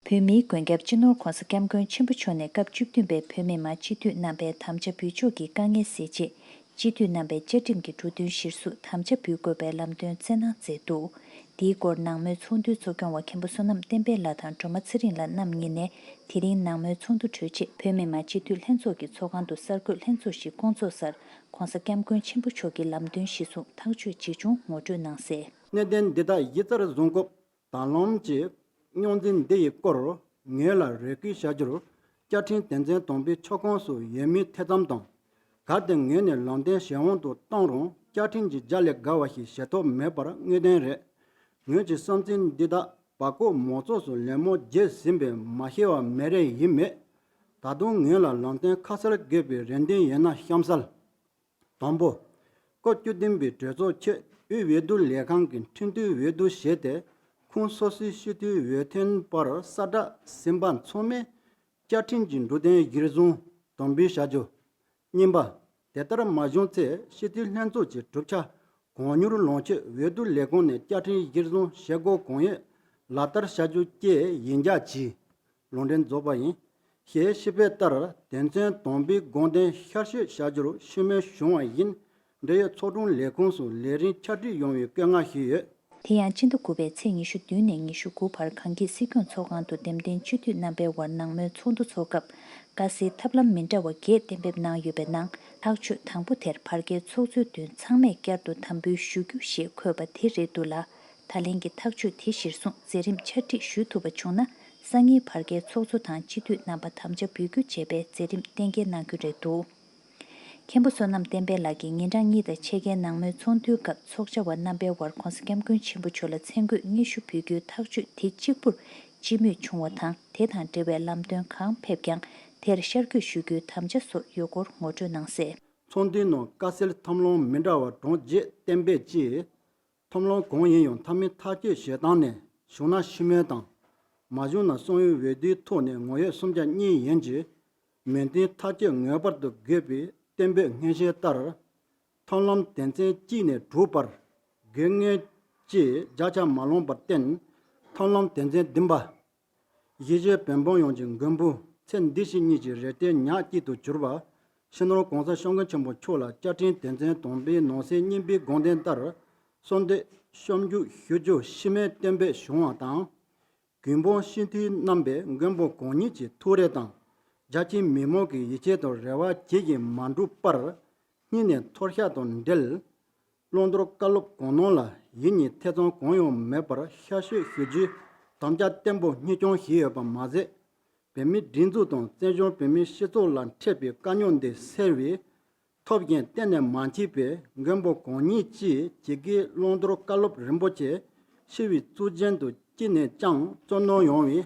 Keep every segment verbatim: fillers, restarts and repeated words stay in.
བོད་མིའི་མགོན་སྐྱབས་སྤྱི་ནོར་༧གོང་ས་༧སྐྱབས་མགོན་ཆེན་པོ་མཆོག་ནས་སྐབས་བཅུ་བདུན་པའི་བོད་མི་མང་སྤྱི་འཐུས་རྣམ་པའི་དམ་བཅའ་འབུལ་ཕྱོགས་ཀྱི་དཀའ་ངལ་སེལ་ཆེད། སྤྱི་འཐུས་རྣམ་པས་བཅའ་ཁྲིམས་ཀྱི་འབྲུ་དོན་གཞིར་བཟུང་དམ་བཅའ་འབུལ་དགོས་པའི་ལམ་སྟོན་སྩལ་གནང་མཛད་འདུག། དེའི་སྐོར་ནང་མོལ་ཚོགས་འདུའི་གཙོ་སྐྱོང་བ་མཁན་པོ་བསོད་ནམས་བསྟན་འཕེལ་ལགས་དང་སྒྲོལ་མ་ཚེ་རིང་ལགས་རྣམ་གཉིས་ནས། དེ་རིང་ནང་མོལ་ཚོགས་འདུ་གྲོལ་རྗེས་བོད་མི་མང་སྤྱི་འཐུས་ལྷན་ཚོགས་ཀྱི་ཚོགས་ཁང་དུ་གསར་འགོད་ལྷན་ཚོགས་ཤིག་བསྐོང་ཚོགས་སར་༧གོང་ས་༧སྐྱབས་མགོན་ཆེན་པོ་མཆོག་གི་ལམ་སྟོན་གཞིར་བཟུང་ཐག་གཅོད་ཇི་བྱུང་ངོ་སྤྲོད་གནང་གསལ། གནད་དོན་འདི་དག་གཞི་རྩར་བཟུང་སྐབས། ད་ལམ་གྱི་རྙོག་འཛིང་འདི་ཡི་སྐོར་ངོས་ལ་རེ་སྐུལ་བྱ་རྒྱུར། བཅའ་ཁྲིམས་དོན་ཚན་དང་པོའི་ཆ་ཁོངས་སུ་ཡོད་མིན་ཐེ་ཚོམ་དང་། གལ་ཏེ་ངོས་ནས་ལམ་སྟོན་གཞན་དབང་དུ་བཏང་རུང་བཅའ་ཁྲིམས་ཀྱི་རྒྱ་ལས་བརྒལ་བ་ཞིག་བྱེད་ཐབས་མེད་པར་དངོས་བདེན་རེད། ངོས་ཀྱི་བསམ་ཚུལ་འདི་དག་བར་སྐོར་མང་ཚོགས་སུ་ལད་མོ་བརྒྱབ་ཟིན་པས་མ་ཤེས་པ་མེད་རེད་ཡིན་མེད། ད་དུང་ངོས་ལ་ལམ་སྟོན་ཁ་གསལ་དགོས་པའི་རེ་འདུན་ཡོད་ན་གཤམ་གསལ། དང་པོ། སྐབས་བཅུ་བདུན་པའི་གྲོས་ཚོགས་ཆེད་དབུས་འོས་བསྡུ་ལས་ཁང་གི་ཁྲིམས་མཐུན་འོས་བསྡུ་བྱས་ཏེ། ཁོངས་སོ་སོའི་སྤྱི་འཐུས་འོས་ཐོན་པར་གསལ་བསྒྲགས་ཟིན་པ་ཚང་མས་བཅའ་ཁྲིམས་ཀྱི་འབྲུ་དོན་གཞིར་བཟུང་དམ་འབུལ་བྱ་རྒྱུ། གཉིས་པ། དེ་ལྟར་མ་བྱུང་ཚེ་སྤྱི་འཐུས་ལྷན་ཚོགས་ཀྱི་གྲུབ་ཆ་གང་མྱུར་ལོངས་ཆེད་འོས་བསྡུ་ལས་ཁང་ནས་བཅའ་ཁྲིམས་གཞིར་བཟུང་བྱེད་སྒོ་གང་ཡོད་ལག་བསྟར་བྱ་རྒྱུ་བཅས་ཡིན་རྒྱ་ཆེ། ལུང་འདྲེན་རྫོགས་པ་ཡིན། ཞེས་ཞུས་པའི་ལྟར་དོན་ཚན་དང་པོའི་དགོངས་དོན་བསྐྱར་ཞུ་བྱ་རྒྱུར་ཤུགས་མོས་བྱུང་བ་ཡིན། འབྲེལ་ཡོད་ཚོགས་དྲུང་ལས་ཁུངས་སུ་ལས་རིམ་ཕྱག་བྲིས་ཡོང་བའི་བཀོད་མངགས་ཞུས་ཡོད། དེ་ཡང་སྤྱི་ཟླ་དགུ་པའི་ཚེས་ཉི་ཤུ་བདུན་ནས་ཉི་ཤུ་དགུ་བར་གངས་སྐྱིད་སྲིད་སྐྱོང་ཚོགས་ཁང་དུ་འདེམས་ཐོན་སྤྱི་འཐུས་རྣམ་པའི་དབར་ནང་མོལ་ཚོགས་འདུ་འཚོགས་སྐབས། དཀའ་སེལ་ཐབས་ལམ་མི་འདྲ་བ་བརྒྱད་གཏན་འབེབས་གནང་ཡོད་པའི་ནང་ཐག་གཅོད་དང་པོ་དེར་བར་བརྒལ་ཚོགས་གཙོའི་མདུན་ཚང་མས་བསྐྱར་དུ་དམ་འབུལ་ཞུ་རྒྱུ་ཞེས་འཁོད་པ་དེ་རེད་འདུག་ལ། ད་ལན་གྱི་ཐག་གཅོད་དེ་གཞིར་བཟུང་མཛད་རིམ་ཕྱག་བྲིས་ཞུ་ཐུབ་པ་བྱུང་ན། སང་ཉིན་བར་བརྒལ་ཚོགས་གཙོ་དང་སྤྱི་འཐུས་རྣམ་པ་དམ་བཅའ་འབུལ་རྒྱུ་བྱས་པའི་མཛད་རིམ་གཏན་འཁེལ་གནང་རྒྱུ་རེད་འདུག། མཁན་པོ་བསོད་ནམས་བསྟན་འཕེལ་ལགས་ཀྱིས་ཉིན་གྲངས་གཉིས་དང་ཕྱེད་ཀའི་ནང་མོལ་ཚོགས་འདུའི་སྐབས་ཚོགས་བཅར་བ་རྣམ་པའི་དབར་༧གོང་ས་༧སྐྱབས་མགོན་ཆེན་པོ་མཆོག་ལ་མཚན་བཀོད་སྙན་ཞུ་འབུལ་རྒྱུའི་ཐག་གཅོད་དེ་གཅིག་པུར་སྤྱི་མོས་བྱུང་བ་དང་། དེ་དང་འབྲེལ་བའི་ལམ་སྟོན་གང་ཕེབས་ཀྱང་དེར་ཤར་བསྐྱོད་ཞུ་རྒྱུའི་དམ་བཅའ་སོགས་ཡོད་སྐོར་ངོ་སྤྲོད་གནང་གསལ། ཚོགས་འདུའི་ནང་དཀའ་སེལ་ཐབས་ལམ་མི་འདྲ་བ་གྲངས་བརྒྱད་གཏན་འབེབས་ཀྱིས། ཐབས་ལམ་གང་ཡིན་ཡང་མཐའ་མའི་ཐག་གཅོད་བྱེད་སྟངས་ནི་བྱུང་ན་ཤུགས་མོས་དང་། མ་བྱུང་ན་གསང་བའི་འོས་བསྡུའི་ཐོག་ནས་ངོ་ཡོད་གསུམ་ཆ་གཉིས་ཡན་གྱི་མོས་མཐུན་ཐག་གཅོད་ངེས་པར་དུ་དགོས་པའི་གཏན་འབེབས་སྔ་ཕྱི་ལྟར། ཐབས་ལམ་དོན་ཚན་གཅིག་ནས་དྲུག་བར་དགོས་ངེས་ཀྱི་བརྒྱ་ཆ་མ་ལོངས་པར་བརྟེན། ཐབས་ལམ་དོན་ཚན་བདུན་པ། གཞིས་བྱེས་བོད་འབངས་ཡོངས་ཀྱི་མགོན་པོ་ཚེ་འདི་ཕྱི་གཉིས་ཀྱི་རེ་ལྟོས་ཉག་གཅིག་ཏུ་གྱུར་པ། སྤྱི་ནོར་༧གོང་ས་༧སྐྱབས་མགོན་ཆེན་པོ་མཆོག་ལ་བཅའ་ཁྲིམས་དོན་ཚན་དང་པོའི་ནང་གསེས་གཉིས་པའི་དགོངས་དོན་ལྟར། གསོལ་འདེབས་བཤམ་རྒྱུ་ཞུ་རྒྱུ་ཤུགས་མོས་གཏན་འབེབས་བྱུང་བ་དང་། གུང་དཔོན་སྤྱི་འཐུས་རྣམ་པས་མགོན་པོ་གང་ཉིད་ཀྱི་ཐུགས་རེ་དང་། རྒྱ་ཆེའི་མི་མང་གི་ཡིད་ཆེས་དང་རེ་བ་ཇི་བཞིན་མ་འགྲུབ་པར། སྙིང་ནས་ཐུགས་ཤགས་དང་འབྲེལ། བླང་དོར་བཀའ་སློབ་གང་གནང་ལ་ཡིད་གཉིས་ཐེ་ཚོམ་གང་ཡང་མེད་པར་ཤར་བསྐྱོད་ཞུ་རྒྱུའི་དམ་བཅའ་བརྟན་པོ་གཉིས་སྐྱོང་བྱས་ཡོད་པ་མ་ཟད། བོད་མིའི་སྒྲིག་འཛུགས་དང་བཙན་བྱོལ་བོད་མིའི་སྤྱི་ཚོགས་ལ་འཕྲད་པའི་དཀའ་རྙོག་འདི་སེལ་བའི་ཐབས་གཞན་གཏན་ནས་མ་མཆིས་པས། མགོན་པོ་གང་ཉིད་ཀྱིས་ཇི་སྐད་བླང་དོར་བཀའ་སློབ་རིན་པོ་ཆེ་ཞི་བའི་གཙུག་རྒྱན་དུ་ཅི་ནས་ཀྱང་བརྩོན་གནང་ཡོང་བའི་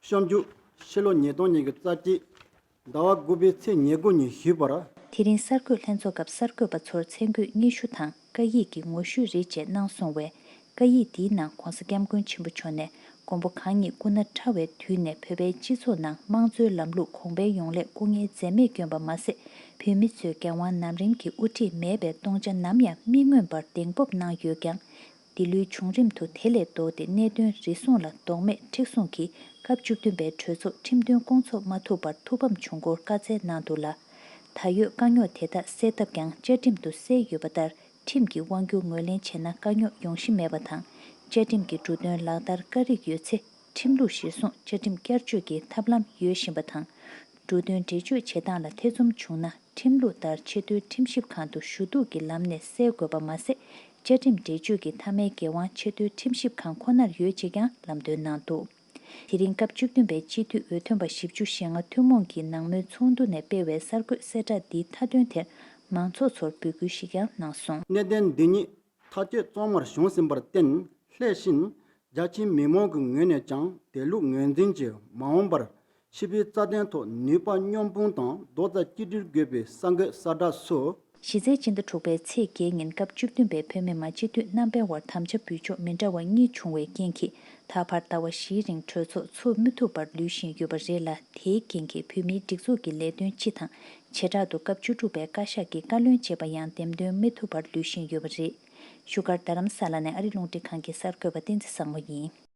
བཤམ་རྒྱུ། ཕྱི་ལོ་ཉིས་སྟོང་ཉི་ཤུ་རྩ་གཅིག་ཟླ་བ་དགུ་པའི་ཚེས་ཉེར་དགུ་ཉིན་ཞུས་པར། དེ་རིང་གསར་འགོད་ལྷན་ཚོགས་སྐབས་གསར་འགོད་པ་ཚོར་མཚན་བཀོད་སྙན་ཞུ་དང་བཀའ་ཡིག་གི་ངོ་བཤུས་རེ་བཅས་གནང་སོང་བས། བཀའ་ཡིག་འདིའི་ནང་༧གོང་ས་༧སྐྱབས་མགོན་ཆེན་པོ་མཆོག་ནས་མགོན་པོ་གང་ཉིད་སྐུ་ན་ཕྲ་བའི་དུས་ནས་བོད་པའི་སྤྱི་ཚོགས་ནང་དམངས་གཙོའི་ལམ་ལུགས་གོང་འཕེལ་ཡོང་སླད་སྐུ་ངལ་འཛེམས་མེད་བསྐྱོན་པ་མ་ཟད། བོད་མི་ཚོའི་འགན་དབང་ནམ་རིམ་གྱི་དབུ་ཁྲིད་མེད་པའི་སྟོང་ཆ་ནམ་ཡང་མི་མངོན་པར་གདེང་སྤོབས་གནང་ཡོད་ཀྱང་། འདི་ལོའི་བྱུང་རིམ་དུ་དེ་ལས་ལྡོག་སྟེ་གནད་དོན་རེ་ཟུང་ལ་ལྡོག་མེད་མཁྲེགས་བཟུང་གིས་སྐབས་བཅུ་བདུན་པའི་གྲོས་ཚོགས་ཁྲིམས་མཐུན་བསྐོང་ཚོགས་མ་ཐུབ་པར་ཐུགས་ཕམ་བྱུང་སྐོར་བཀའ་སྩལ་གནང་འདུག་ལ། ད་ཡོད་དཀའ་རྙོག་དེ་དག་སེལ་ཐབས་ཀྱང་བཅའ་ཁྲིམས་དུ་གསལ་ཡོད་པ་ལྟར་ཁྲིམས་ཀྱི་དབང་སྒྱུར་ངོས་ལེན་བྱས་ན་དཀའ་རྙོག་ཡོང་གཞི་མེད་པ་དང་། བཅའ་ཁྲིམས་ཀྱི་འབྲུ་དོན་ལག་བསྟར་དཀའ་རིགས་ཡོད་ཚེ། ཁྲིམས་ལུགས་གཞིར་བཟུང་བཅའ་ཁྲིམས་བསྐྱར་བཅོས་ཀྱི་ཐབས་ལམ་ཡོད་བཞིན་པ་དང་། འབྲུ་དོན་འགྲེལ་བརྗོད་བྱེད་སྟངས་ལ་ཐེ་ཚོམ་བྱུང་ན། ཁྲིམས་ལུགས་ལྟར་ཆེས་མཐོའི་ཁྲིམས་ཞིབ་ཁང་དུ་ཞུ་གཏུག་གི་ལམ་ནས་གསལ་དགོས་པ་མ་ཟད། བཅའ་ཁྲིམས་འགྲེལ་བརྗོད་ཀྱི་མཐའ་མའི་འགན་དབང་ཆེས་མཐོའི་ཁྲིམས་ཞིབ་ཁང་ཁོ་ནར་ཡོད་ཅེས་ཀྱང་ལམ་སྟོན་གནང་འདུག། དེ་རིང་སྐབས་བཅུ་བདུན་པའི་སྤྱི་འཐུས་འོས་ཐོན་པ་བཞི་བཅུ་ཞེ་ལྔ་ཐུན་མོང་གི་ནང་མོལ་ཚོགས་འདུ་ནས་སྤེལ་བའི་གསར་འགོད་གསལ་བསྒྲགས་འདིའི་མཐའ་དོན་དེར་མང་ཚོགས་ཚོར་འབོད་སྐུལ་ཞིག་ཀྱང་གནང་སོང་། གནད་དོན་འདི་ཉིད་ཐག་གཅོད་གཙང་མར་བྱུང་ཟིན་པར་བརྟེན། སླད་ཕྱིན་རྒྱ་ཆེའི་མི་མང་གི་ངོས་ནས་ཀྱང་དེ་ལུགས་ངོས་འཛིན་གྱིས་མ་འོངས་པར་སྤྱི་པའི་རྩ་དོན་ཐོག་ནུས་པ་མཉམ་སྤུངས་དང་རྡོག་རྩ་གཅིག་སྒྲིལ་དགོས་པའི་གསར་འགོད་གསལ་བསྒྲགས་སུ། གཞི་རྩའི་སྤྱི་ཟླ་དྲུག་པའི་ཚེས་བརྒྱད་ཉིན་སྐབས་བཅུ་བདུན་པའི་བོད་མི་མང་སྤྱི་འཐུས་རྣམ་པའི་དབར་དམ་བཅའ་འབུལ་ཕྱོགས་མི་འདྲ་བ་གཉིས་བྱུང་བའི་རྐྱེན་གྱིས། ད་བར་ཟླ་བ་བཞིའི་རིང་གྲོས་ཚོགས་ཚུགས་མི་ཐུབ་པར་ལུས་བཞིན་ཡོད་པ་རེད་ལ། དེའི་རྐྱེན་གྱིས་བོད་མིའི་སྒྲིག་འཛུགས་ཀྱི་ལས་དོན་སྤྱི་དང་། བྱེ་བྲག་ཏུ་སྐབས་བཅུ་དྲུག་པའི་བཀའ་ཤག་གིས་བཀའ་བློན་བྱས་པ་ཡང་འདེམས་ཐོན་མི་ཐུབ་པར་ལུས་བཞིན་ཡོད་པ་རེད། བཞུགས་སྒར་རྡ་རམ་ས་ལ་ནས་ཨ་རི་རླུང་འཕྲིན་ཁང་གི་གསར་འགོད་པ་བསྟན་འཛིན་བཟང་མོ་ཡིན།